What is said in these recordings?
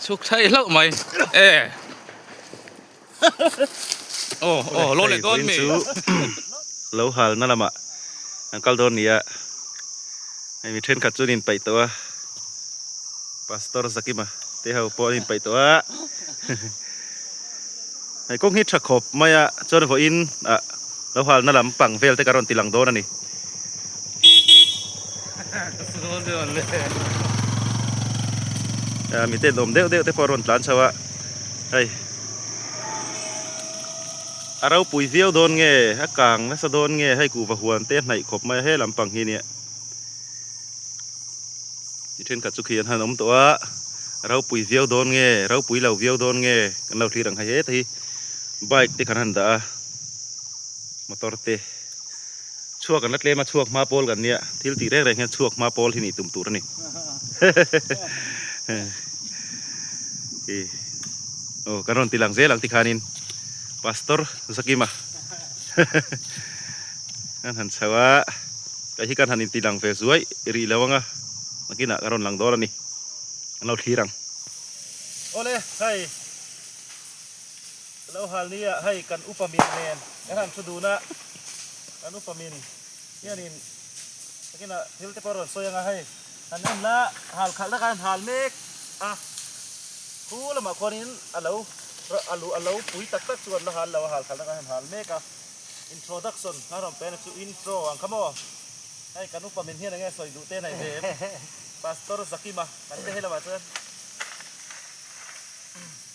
Chhuk thei hlauh mai e. Aw aw lo leh dawn mi. Chu lo hal na lamah an kal dawn nia. Hei mi thenkhat chu an inpaih tawh a. Pastor Zakima te ho pawh an inpaih tawh a. Hei kawng hi tha khawp mai a chuan vawiin ah lo hal na lam pang vel te ka rawn ti lang dawn a ni. Mi ten awm deuh deuh te pawh a rawn tlan chho a hei a ropui viau dawn nge a kang nasa dawn nge hei kuhva huan te a hnaih khawp mai a he lampang hi nia mi thenkhat chu khi an han awm tawh a ropui viau dawn nge ropui lo viau dawn nge kan lo thlir ang hei heta hi bike te kan han dah a motor te. Chhuak an la tlem a, chhuak hma pawl kan nia, thil tih reng reng hian chhuak hma pawl hi nih tum tur a ni. Aw kan rawn ti lang zel ang tikhanin Pastor Zakima kan han chho a, kei hi kan han inti lang ve zuai rih lo ang a, nakinah ka rawn lang dawn a ni, kan lo thlir ang. Awle hei Lo hal nia hei kan upa min nen kan han thu dun a, kan upa min hianin takinah thil te pawh a rawn sawi ang a, hei han en la hal khalh takah hian hal mek a, khu lamah khuanin a lo a lu a lo pui tak tak chu an la hal lo a, hal khalh takah hian hal mek a, introduction a rawn pe na chu intro ang kha maw, hei kan upa min hian enge sawi duh te nei ve em, Pastor Zakima kan te helamah chuan.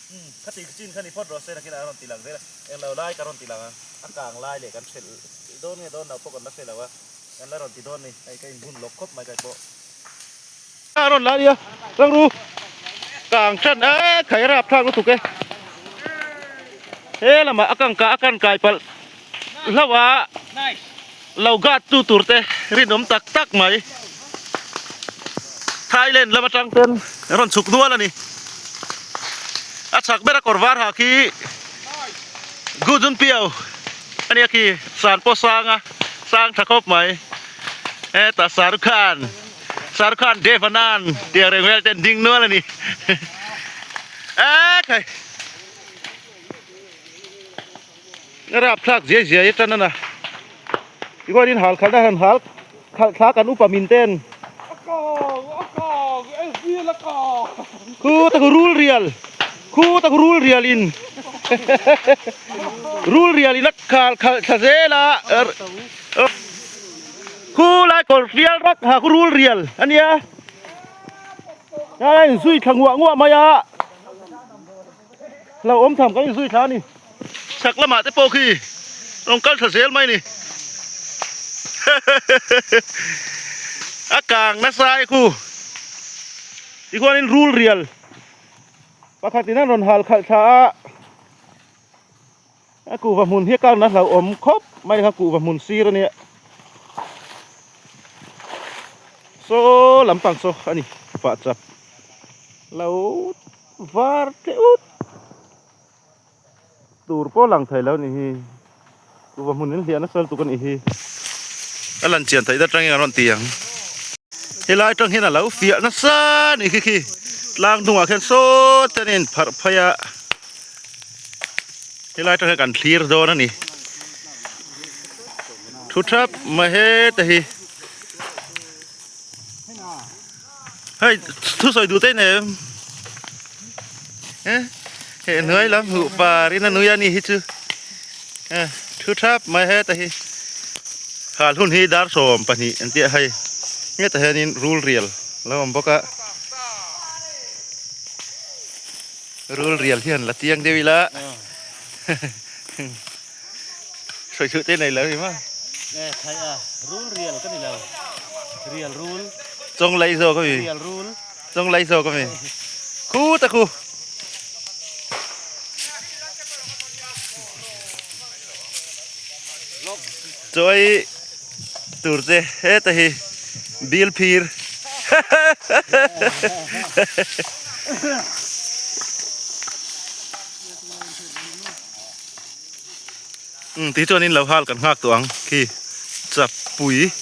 Umm kha ti chin kha ni phawt rawh se nakin a rawn ti lang zel a, englo lai ka rawn ti lang a, a kang lai leh kan hrelh dawn nge dawn lo pawh kan la hre lo a, kan la rawn ti dawn ni, hei ka inbun lawk khawp mai kai pawh. A rawn la nia, rangru kang tan a khai rap thlak lutuk e, he lamah a kang kah a kan kai palh hlauh a, lo guard tu tur te rinawm tak tak mai. Thailand lam atang ten rawn chhuk nual a ni. A chhak ber a kawr var ha khi Gujun Piau a nia khi san pawh sang a sang tha khawp mai. Hetah Shahrukh Khan Shahrukh Khan Dev Anand tih ang reng vel te an ding nual a ni. Ekhai! A rapthlak ziai ziai atan a na. Tichuanin hal khalhna han hal khalh thla kan upa min ten. Khu tak rul rial khu tak rul rial in rul rial in a khal khalh thla zel a khu lai kawr fial rak ha khu rul rial ania a inzui thla nguah nguah mai a. Lo awm tham kan inzui thla a ni. Chhak lamah te pawh khi rawn kal thla zel mai a ni. A kang nasa e khu. Tikhuanin rul rial pakhatin an rawn hal khalh thla a. A kuhva hmun hi a kangna hlauhawm khawp mai kha kuhva hmun sir a nia. Saw lampang saw a ni fah chap lo var teh ut tur pawh lang thei lo a nih hi kuhva hmun in hliah nasa lutuk a nih hi. A lan chian theih atangin an rawn ti ang helai atang hian a lo fiah nasa a nih khi khi tlang hnungah khian saw te an inpharh phei a. Helai atang hian kan thlir dawn a ni. Thu thap mai heta hi. Hei thu sawi duh te nem. Eh he hnuai lam huh par in a nui a ni hi chu. Eh thu thap mai heta hi. Hal hun hi dar 12 an tih a hei. Hetah hianin rul rial lo awm bawk a. Rul rial hian la chiang deuh ila sawi chhuh te nei lo hi ma. E thai a rul rial ka ni lo rial rul. Chawng lai zawk ami. Rial rul. Chawng lai zawk ami. Khu ta khu. Chawi tur che heta hi bil phir. Umm ti chuanin lo hal kan nghak tawh ang khi chapui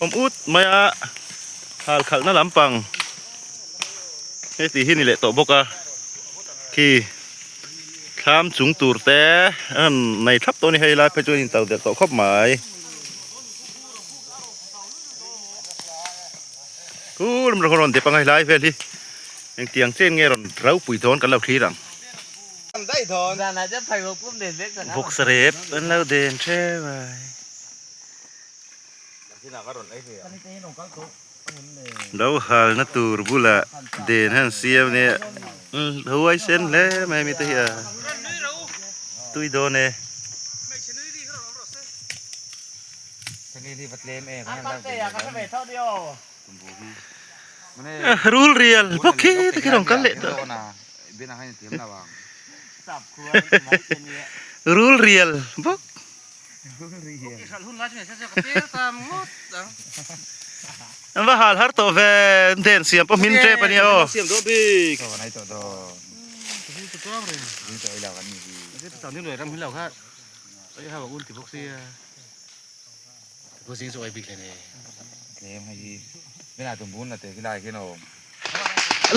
awm ut mai a. Hal khalhna lampang heti hi ni leh tawh bawk a khi thlam chung tur te a han nei thlap tawh a ni hei lai phei chuan in to der tawh khawp mai kul rawn dep ang a helai vel hi engtiang chen nge rawn ropui dawn kan lo thlir ang. Vawksa rep an lo den theuh mai. Lo halna tur bulah den han siam nia huai sen hle mai mi te hi a tui dawn e. Rul rial bawk khi te khi rawn kal leh tawh. Rul rial bawk. An va hal har tawh ve den siam pawh hmin tep a nia aw.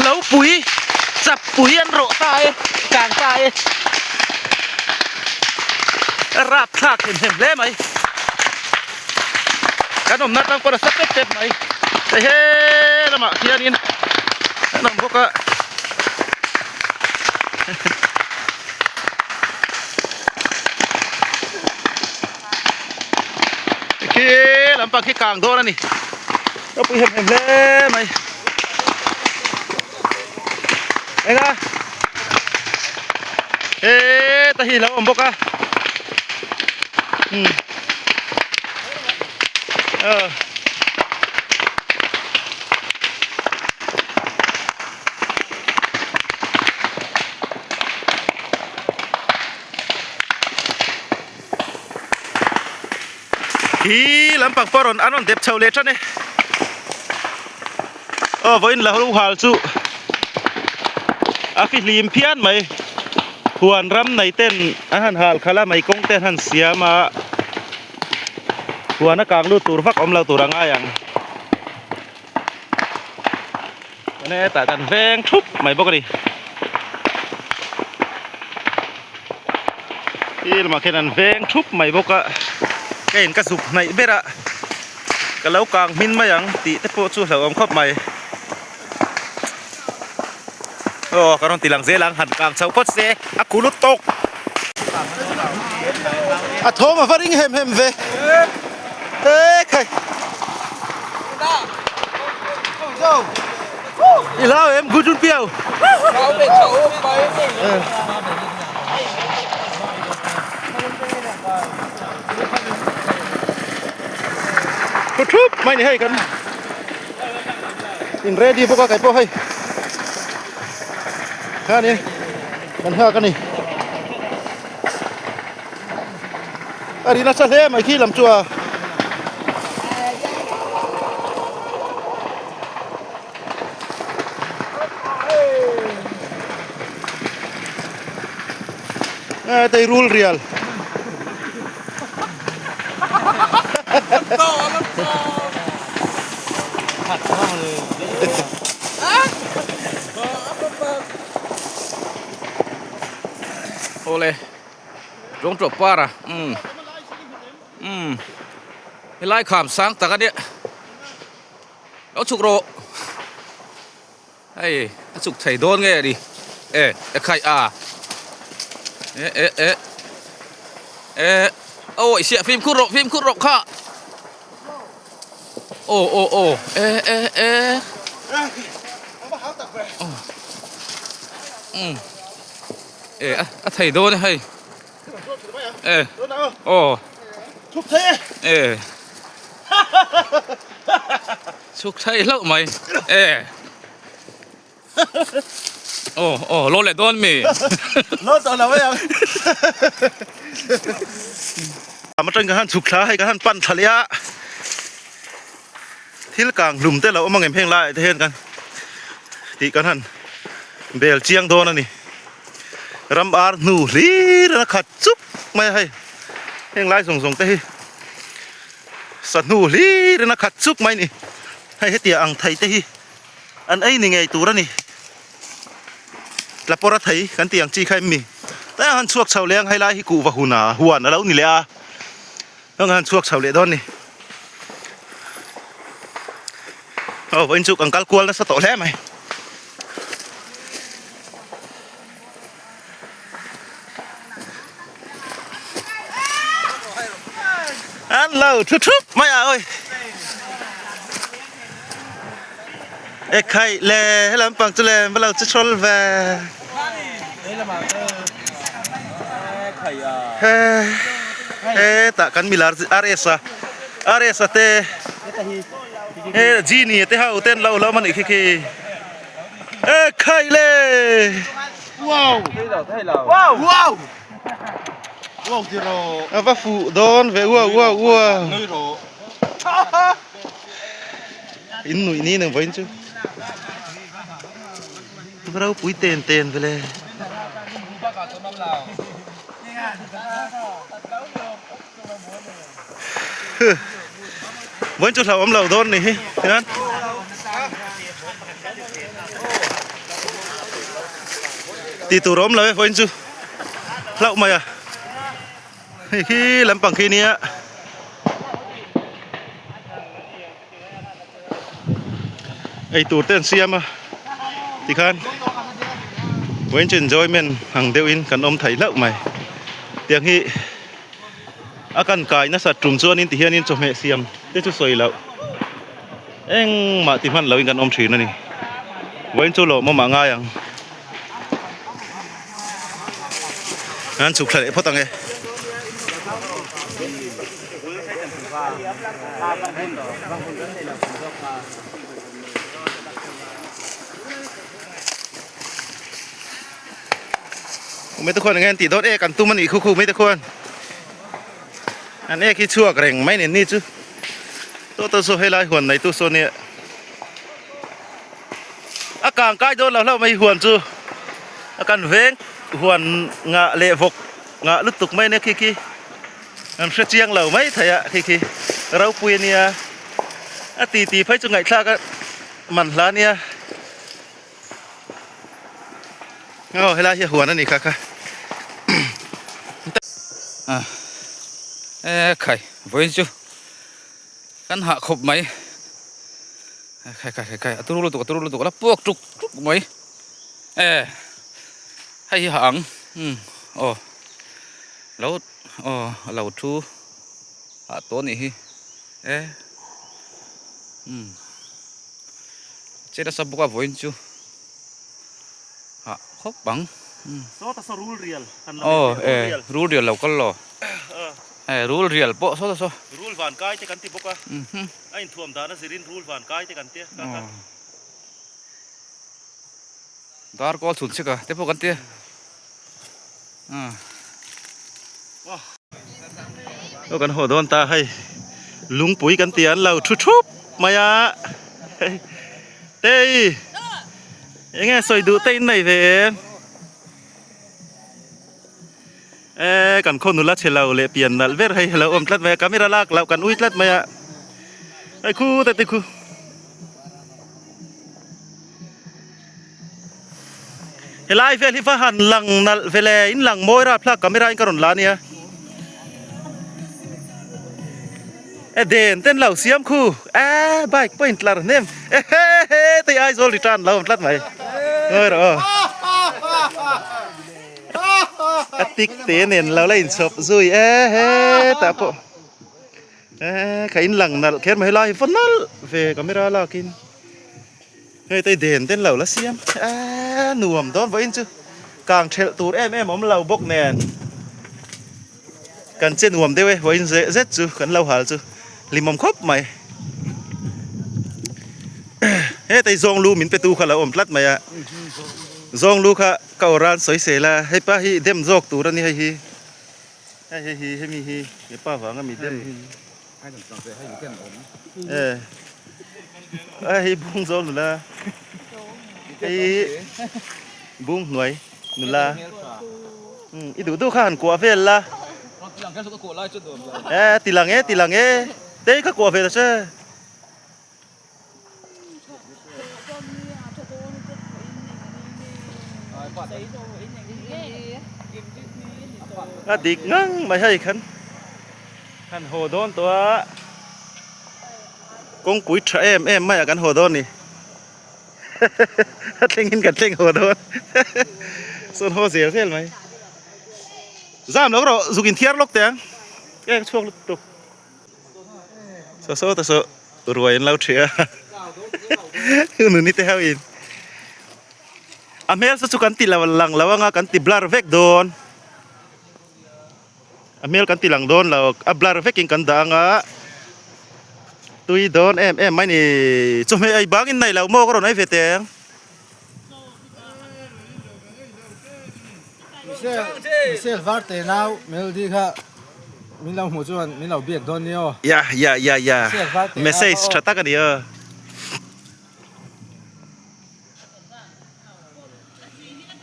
Lo pui chap pui an rawh ta e kang ta e a rap thlak hem hem hle mai kan awmna atang pawh nasa tep tep mai hei he lamah khianin an awm bawk a. Khi lampang khi kang dawn a ni ka pui hem hem hle mai enga heta hi lo awm bawk a umm aw. Hi lampang pawh rawn an rawn dep chho leh tan e aw vawiin la ho hal chu a fihlim phian mai huan ram nei ten an han hal khalh a mei kawng te an han siam a huan a kang lut tur vak awm lo tur a ngai ang hetah kan veng thup mai bawk a ni. Khi lamah khian an veng thup mai bawk a ka in ka zuk hnaih ber a ka lo kang hmin mai ang tih te pawh chu hlauhawm khawp mai aw ka rawn ti lang zel ang han kang chho phawt se a ku lut tawk a thawm a va ring hem hem ve ekhai I hlau em Gu Jun Piao? Thu thup mai ni hei kan in ready bawk a kai pawh hei khani kan nghak a ni A ri nasa hle mai khi lam chu a. Eh, tei rul rial. Awle. Rawng tawp par a umm umm helai kham sang tak a nia lo chhuk rawh hei a chhuk thei dawn nge a ni e e khaih a e e e e aw i siah fimkhur rawh fimkhur rawh kha aw aw aw e e e umm. E a thei dawn e hei e aw chhuk thei e e chhuk thei hlauh mai e aw aw lo leh dawn mi lo tawh lo mai ang a atang ka han chhuk thla hei ka han pan thla leh a thil kang hlum te lo awm ang em heng laiah te hian kan tih kan han bel chiang dawn a ni ram ar hnu hlir a khat chup mai a hei heng lai zawng zawng te hi sa hnu hlir in a khat chup mai a ni. Hei hetiang ang thei te hi an ei ni ngei tur a ni. Tlapawr a thei kan tih ang chi kha em mi? Tlai a han chhuak chho leh ang helai hi kuhva hun a huan a lo ni leh a, eng a han chhuak chho leh dawn ni. Aw vawiin chu kan kal kual nasa tawh hle mai. An lo thu thup mai a oi. E khai le he lam pang chu le va lo chu chol ve. He he tah kan milar RS a RS a te he Genie te ho ten lo lo mani khi khi. E khai le. Wow! Wow! Wow! Wow ti ro. A va fuh dawn ve wow wow wow. Nui ro. In nuih ni nang vawiin chu. Va ropui ten ten vele. Vawiin chu hlauhawm lo dawn ni hi tihian tih tur a awm lo e vawiin chu hlauh mai a hei khi lampang khi nia. Eitur te an siam a tikhan vawiin chu enjoyment ang deuhin kan awm thei hlauh mai tiang hi a kan kai nasat tum chuanin tihianin chawhmeh siam te chu sawi loh engmah ti hman lohin kan awm thin a ni vawiin chu lawmawm ah ngai ang an chhuk thla leh phawt ang e. Mei te khuan enge an tih dawn ek an tum a nih khu khu mei te khuan an ek hi chhuak reng mai nen ni chu tawh tawh saw helai huan nei tu saw nia a kang kai dawn lo hlauh mai huan chu a kan veng huan ngah leh vawk ngah lutuk mai nia khi khi. An hre chiang lo mai thei a khi khi ropui a nia a ti ti phei chu ngaihthlak a man hla nia aw helai hi a huan a ni kha kha a e khai vawiin chu kan hah khawp mai khai khai khai khai a turu lutuk a turu lutuk a la puak tuk tuk mai e hei hi hah ang umm aw. Lo aw a lo thu ah tawh anih hi e umm che nasa bawk a vawiin chu hah khawp ang umm Sawta saw rul rial han la aw ve e rul rial rul rial lo kal lo e rul rial pawh sawta saw rul van kai te kan ti bawk a a inthuam dan a zirin rul van kai te kan tia ka ka. Dar kawl chhun chhik a te pawh kan tia. Aw kan haw dawn ta hei lungpui kan ti an lo thu thup mai a tei eng nge sawi duh te in nei ve em e kan khaw nula chhe lo leh pian nalh ber hei a lo awm tlat mai a camera lak loh kan ui tlat mai a hei khu te te khu. Helai vel hi va han lang nalh ve le in lang mawi rap hlak camera in ka rawn la ania e den ten lo siam khu e bike pawh in tlar hnem e he he tei Aizawl return lo awm tlat mai ngawi rawh aw a tik te nen lo la inchhawp zui e he tah pawh e kha in lang nalh kher mai helai hi va nalh ve camera lak in. Hei te den den lo la siam a nuam dawn vawiin chu kang thelh tur em em awm lo bawk nen kan che nuam deuh e vawiin zeh zet chu kan lo hal chu hlimawm khawp mai hetei zawng lu min pe tu kha lo awm tlat mai a zawng lu kha ka awr a an sawi sel a hei pa hi dem zawk tur a ni hei hi hei hei hi hemi hi hepa vanga mi dem hi. Hei bung zawl nula hei bung hnuai nula i duh duh kha han kuah vel la e ti lang e ti lang e te kha kuah ve ta che. A dik ngang mai hei khan han haw dawn tawh a kawngpui tha em em mai ah kan haw dawn ni a thleng in kan thleng haw dawn sawn haw zel zel mai zam lo rawh zuk in thiar lawk teh ang e ka chhuak lutuk. Saw saw ta saw ruai an lo ṭheh a nuni te ho in a hmel saw chu kan ti lo lang lo anga kan ti blur vek dawn a hmel kan ti lang dawn lo a blur vek in kan dah anga tui dawn em em mai ni chawhmeh ei bang in nei lo maw ka rawn ei ve teh ang. Michelle Varte nau Melody kha min lo hmuh chuan min lo biak dawn nia aw. Ya ya ya ya message tha tak a ni aw.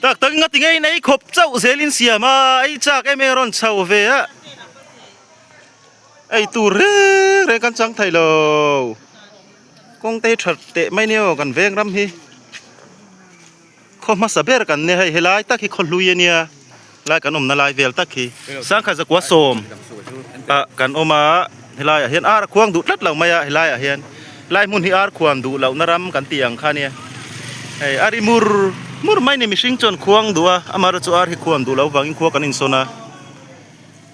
Tak tak nga tinge in ei khawp chauh zelin siam a ei chak em em a rawn chho ve a ei tur reng reng kan chang thei lo. Kawng te hi tha teh mai nia aw kan veng ram hi khaw hmasa ber kan nia hei helai tak hi khaw hlui ania lai kan awmna lai vel tak hi sangkha zakua sawm ah kan awm a helai ah hian ar a khuang duh tlat lo mai a helai ah hian lai hmun hi ar khuan duh loh na ram kan tih ang kha ania hei a ri mur mur mai ni mihring chuan khuang duh a amaherawhchu ar hi khuan duh loh vangin khua kan insawn a.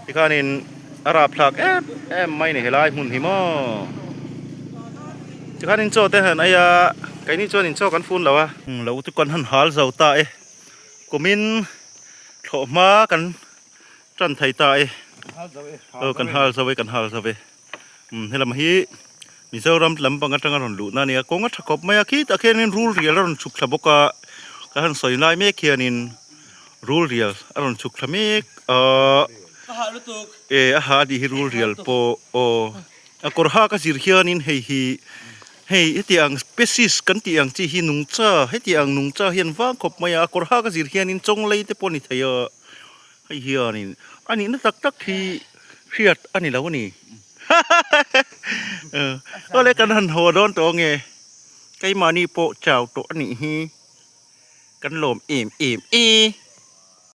Tikhanin a rapthlak em em mai ni helai hmun hi maw. Tikhanin chaw te han ei a, keini chuanin chaw kan fun lo a. Lo chu kan han hal zo ta e, kumin thlawh hma kan tan thei ta e. Aw kan hal zo e, kan hal zo e. Umm helam hi Mizoram lampang atanga rawn luhna a nia, kawng a tha khawp mai a, khitah khianin rul rial a rawn chhuk thla bawk a, ka han sawi lai mek hianin rul rial a rawn chhuk thla mek a, e a ha anih hi rul rial pawh aw a kawr hak a zir hianin hei hi hei hetiang species kan tih ang chi hi nungcha hetiang nungcha hian vang khawp mai a, a kawr hak a zir hianin chawnglei te pawh a ni thei a. Hei hianin a nihna tak tak hi hriat a ni lo a ni. Awle kan han haw dawn tawh ange. Keimahni pawh chau tawh a nih hi. Kan lawm em em e.